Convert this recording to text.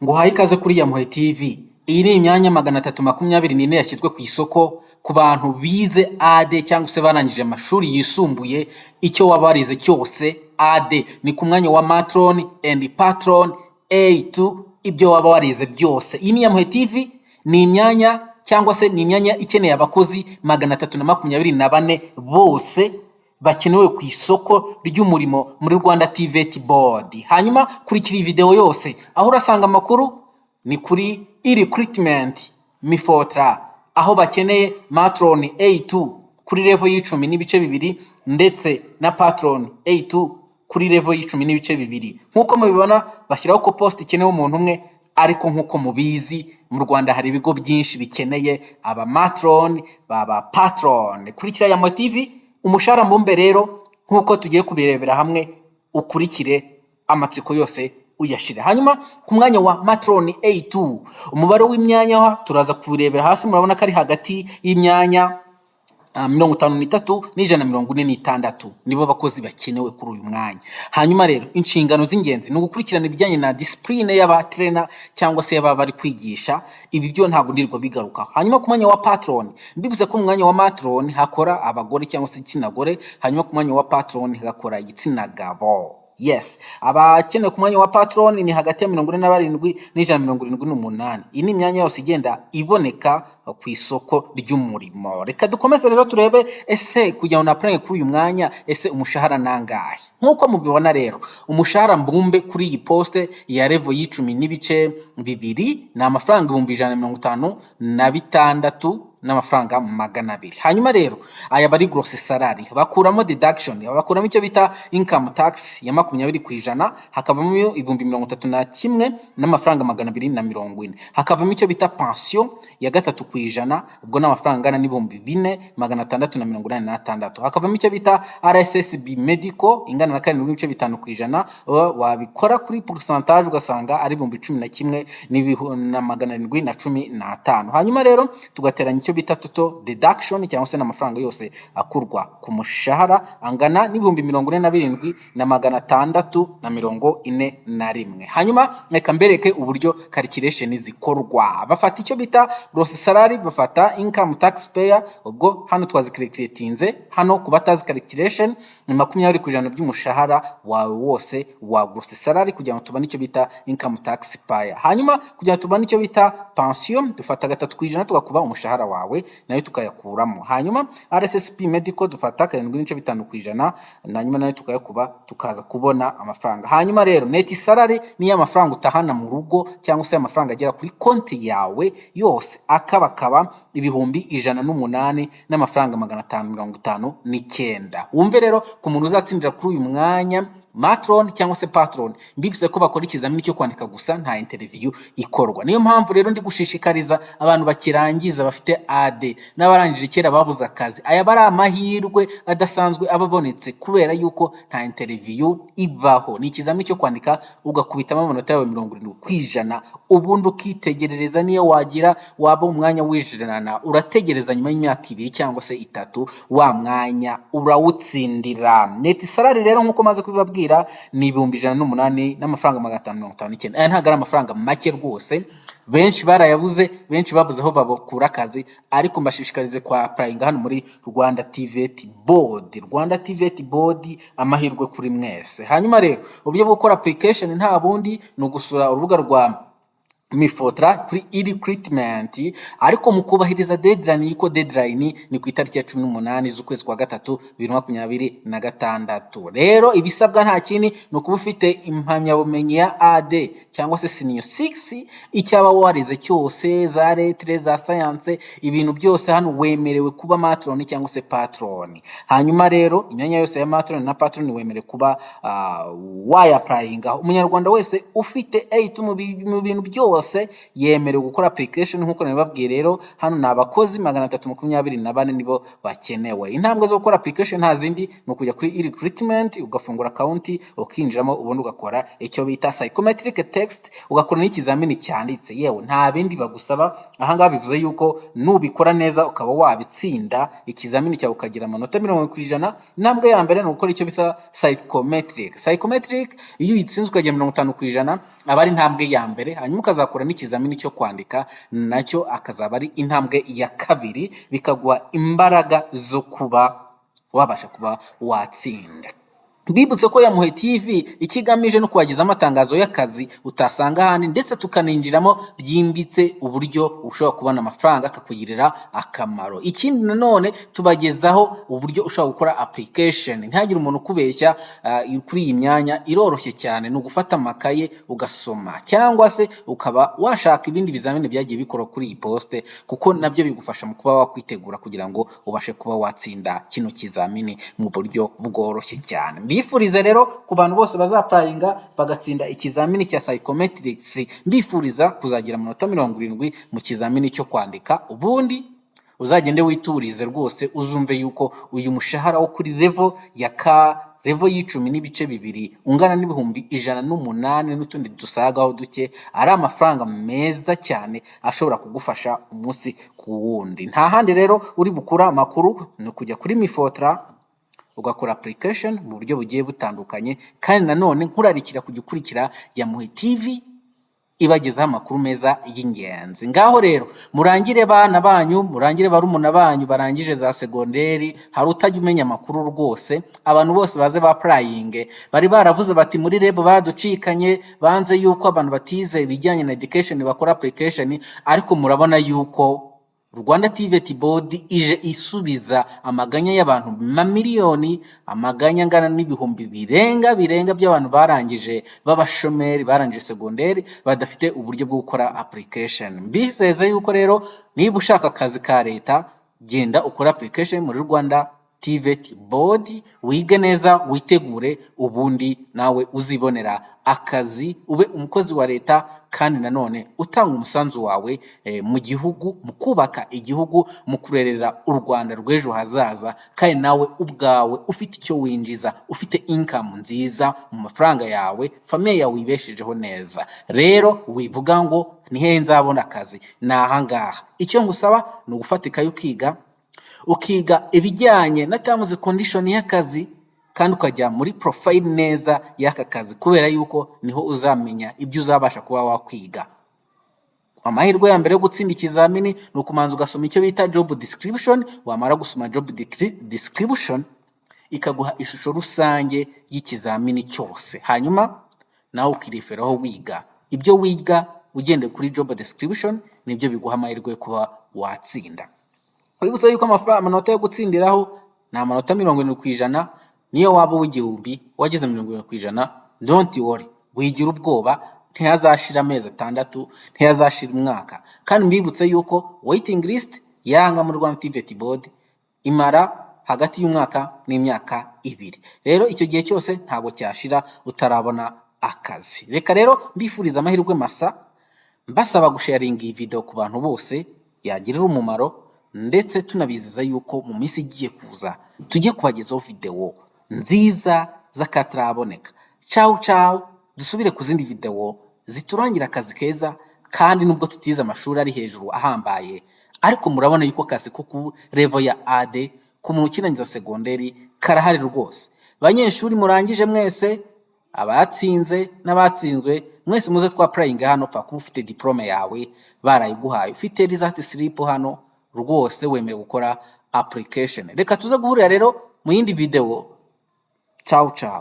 Nguhaye ikaze kuri Yamuhe TV. Iyi ni imyanya 324 yashyizwe ku isoko ku bantu bize A2 cyangwa se barangije amashuri yisumbuye, icyo waba warize cyose A2. Ni ku mwanya wa matron and patron A2, ibyo waba warize byose. Iyi ni Yamuhe TV, ni imyanya cyangwa se ni imyanya ikeneye abakozi 324 bose bakenewe ku isoko ry'umurimo muri Rwanda TVET Board. Hanyuma kurikira iyi video yose, aho urasanga amakuru ni kuri e-recruitment MIFOTRA, aho bakeneye matron A2 kuri level y'10.2 ndetse na patron A2 kuri level y'10.2. Nk'uko mubibona, bashyiraho ko post ikenewe umuntu umwe, ariko nk'uko mubizi, mu Rwanda hari ibigo byinshi bikeneye aba matron, baba patron. Kurikira Yamuhe TV. Umushahara mbumbe rero, nk'uko tugiye kubirebera hamwe, ukurikire amatsiko yose uyashire. Hanyuma ku mwanya wa matron A2, umubare w'imyanya turaza kuwurebera hasi, murabona ko ari hagati y'imyanya 53 n'146, nibo bakozi bakenewe kuri uyu mwanya. Hanyuma rero inshingano z'ingenzi ni ugukurikirana ibijyanye na discipline y'aba trainer cyangwa se y'ababa bari kwigisha. Ibi byo ntabwo ndirirwa bigarukaho. Hanyuma ku mwanya wa patron, mbivuze ko mu mwanya wa matron hakora abagore cyangwa se igitsina gore, hanyuma ku mwanya wa patron hagakora igitsina gabo. Yes, abakenewe ku mwanya wa patron ni hagati ya 47 n'178. Iyi ni imyanya yose igenda iboneka ku isoko ry'umurimo. Reka dukomeze rero turebe, ese kugira ngo na-applyinge kuri uyu mwanya, ese umushahara nangahe? Nk'uko mubibona rero, umushahara mbumbe kuri iyi poste ya level y'10.2 ni amafaranga 156,200. Hanyuma rero aya aba ari gross salary, bakuramo deduction, bakuramo icyo bita income tax ya 20%, hakavamo 31,240, hakavamo icyo bita pension ya 3%, ubwo ni amafaranga angana n'4686, hakavamo icyo bita RSSB medical ingana na 7.5%, wabikora kuri pourcentage ugasanga ari 11,715. Hanyuma rero tugateranya icyo bita total deduction cyangwa se n'amafaranga yose akurwa ku mushahara, angana n'47,641. Hanyuma reka mbereke uburyo calculation zikorwa. Bafata icyo bita gross salary, bafata income tax payer, ubwo hano twazicalculatinze. Hano ku batazi calculation, ni 20% by'umushahara wawe wose wa gross salary kugira ngo tubone icyo bita income tax payer. Hanyuma kugira ngo tubone icyo bita pension, dufata 3% tugakuba umushahara wawe, nayo tukayakuramo. Hanyuma RSSB medical dufata 7.5%, hanyuma nayo tukayakuba, tukaza kubona amafaranga. Hanyuma rero net salary niyo amafaranga utahana mu rugo cyangwa se amafaranga agera kuri konti yawe yose, akabakaba 108,559. Wumve rero, ku muntu uzatsindira kuri uyu mwanya matron cyangwa se patron, mbibutse ko bakora ikizamini cyo kwandika gusa, nta interview ikorwa. Niyo mpamvu rero ndi gushishikariza abantu bakirangiza bafite A2 n'abarangije kera babuze akazi, aya aba ari amahirwe adasanzwe aba abonetse kubera yuko nta interview ibaho. Ni ikizamini cyo kwandika, ugakubitamo amanota yawe 70%, ubundi ukitegerereza. Niyo wagira waba umwanya w'ijana, urategereza nyuma y'imyaka 2 cyangwa se 3, wa mwanya urawutsindira. Net salary rero, nk'uko maze kubibabwira, ni 108,559. Aya ntabwo ari amafaranga make rwose, benshi barayabuze, benshi babuze aho bakura akazi, ariko mbashishikarize kwa applyinga hano muri Rwanda TVET Board. Rwanda TVET Board, amahirwe kuri mwese. Hanyuma rero uburyo bwo gukora application nta bundi, ni ugusura urubuga rwa MIFOTRA kuri e-recruitment, ariko mu kubahiriza deadline, yuko deadline ni ku itariki ya 18 z'ukwezi kwa gatatu 2026. Rero ibisabwa nta kindi, ni ukuba ufite impamyabumenyi ya A2 cyangwa se senior 6, icyaba warize cyose, za lettres, za science, ibintu byose, hano wemerewe kuba matron cyangwa se patron. Hanyuma rero imyanya yose ya matron na patron wemerewe kuba wayapplyinga. Umunyarwanda wese ufite A2 mu bintu byose. wose yemerewe gukora application. Nk'uko nabibabwiye rero, hano ni abakozi 324 nibo bakenewe. Intambwe zo gukora application nta zindi, ni ukujya kuri e-recruitment, ugafungura account, ukinjiramo, ubundi ugakora icyo bita psychometric test, ugakora n'ikizamini cyanditse. Yewe, nta bindi bagusaba ahangaha. Bivuze yuko nubikora neza ukaba wabitsinda ikizamini cyawe, ukagira amanota 70%. Intambwe ya mbere ni ugukora icyo bita psychometric. Psychometric iyo uyitsinze ukagira 50%, aba ari intambwe ya mbere. Hanyuma ukazakora n'ikizamini cyo kwandika, nacyo akazaba ari intambwe ya kabiri, bikaguha imbaraga zo kuba wabasha kuba watsinda. Mbibutse ko Yamuhe TV icyo igamije no kubagezaho amatangazo y'akazi utasanga ahandi, ndetse tukaninjiramo byimbitse uburyo ushobora kubona amafaranga akakugirira akamaro. Ikindi nanone, tubagezaho uburyo ushobora gukora application. Ntihagire umuntu ukubeshya kuri iyi myanya, iroroshye cyane. Ni ugufata amakaye ugasoma, cyangwa se ukaba washaka ibindi bizamini byagiye bikorwa kuri iyi poste, kuko nabyo bigufasha mu kuba wakwitegura kugira ngo ubashe kuba watsinda kino kizamini mu buryo bworoshye cyane. Mbifurize rero ku bantu bose baza-applyinga bagatsinda ikizamini cya psychometrics, mbifuriza kuzagira amanota 70 mu kizamini cyo kwandika. Ubundi uzagende witurize rwose, uzumve yuko uyu mushahara wo kuri level ya ka level y'10.2 ungana n'108,000 n'utundi dusagaho duke, ari amafaranga meza cyane ashobora kugufasha umunsi ku wundi. Nta handi rero uri bukura amakuru, ni ukujya kuri MIFOTRA ugakora application mu buryo bugiye butandukanye. Kandi nanone nkurarikira kujya ukurikira Yamuhe TV ibagezaho amakuru meza y'ingenzi. Ngaho rero murangire bana banyu, murangire barumuna banyu barangije za segonderi. Hari utajya umenya amakuru rwose. Abantu bose baze ba-applyinge. Bari baravuze bati muri REB baducikanye, banze yuko abantu batize ibijyanye na education bakora application, ariko murabona yuko Rwanda TVET Board ije isubiza amaganya y'abantu mamiliyoni, amaganya angana n'ibihumbi birenga birenga by'abantu barangije b'abashomeri, barangije segonderi, badafite uburyo bwo gukora application. Mbizeza yuko rero niba ushaka akazi ka leta, genda ukore application muri Rwanda TVET Board, wige neza, witegure, ubundi nawe uzibonera akazi, ube umukozi wa leta, kandi nanone utanga umusanzu wawe mu gihugu, mu kubaka igihugu, mu kurerera u Rwanda rw'ejo hazaza, kandi nawe ubwawe ufite icyo winjiza, ufite income nziza mu mafaranga yawe, famille yawe wibeshejeho neza. Rero wivuga ngo ni hehe nzabona akazi, ni ahangaha. Icyo ngusaba ni ugufata ikayi ukiga, ukiga ibijyanye na terms condition y'akazi, kandi ukajya muri profile neza y'aka kazi, kubera yuko niho uzamenya ibyo uzabasha kuba wakwiga. Amahirwe ya mbere yo gutsinda ikizamini ni ukumanza ugasoma icyo bita job description. Wamara gusoma job description, ikaguha ishusho rusange y'ikizamini cyose, hanyuma nawe ukireferaho wiga. Ibyo wiga ugendeye kuri job description nibyo biguha amahirwe yo kuba watsinda. Wibutsa yuko amafaranga, amanota yo gutsindiraho ni amanota 70%. Niyo waba uw'igihumbi wageze 70%, don't worry, wigira ubwoba, ntihazashira amezi 6, ntihazashira umwaka. Kandi mbibutse yuko waiting list yanga muri Rwanda TVET Board imara hagati y'umwaka n'imyaka 2. Rero icyo gihe cyose ntabwo cyashira utarabona akazi. Reka rero mbifuriza amahirwe masa, mbasaba gusharinga iyi video ku bantu bose yagirira umumaro, ndetse tunabizeza yuko mu minsi igiye kuza tujye kubagezaho video nziza z'akataraboneka. Cawu cawu, dusubire ku zindi video ziturangira akazi keza. Kandi nubwo tutize amashuri ari hejuru ahambaye, ariko murabona yuko akazi ko ku level ya A2 ku muntu ukirangiza segonderi karahari rwose. Banyeshuri murangije mwese, abatsinze n'abatsinzwe, mwese muze twa-applyinga hano. Pfa kuba ufite diplôme yawe barayiguhaye, ufite result slip, hano rwose wemerewe gukora application. Reka tuze guhurira rero mu yindi video. Cawu cawu.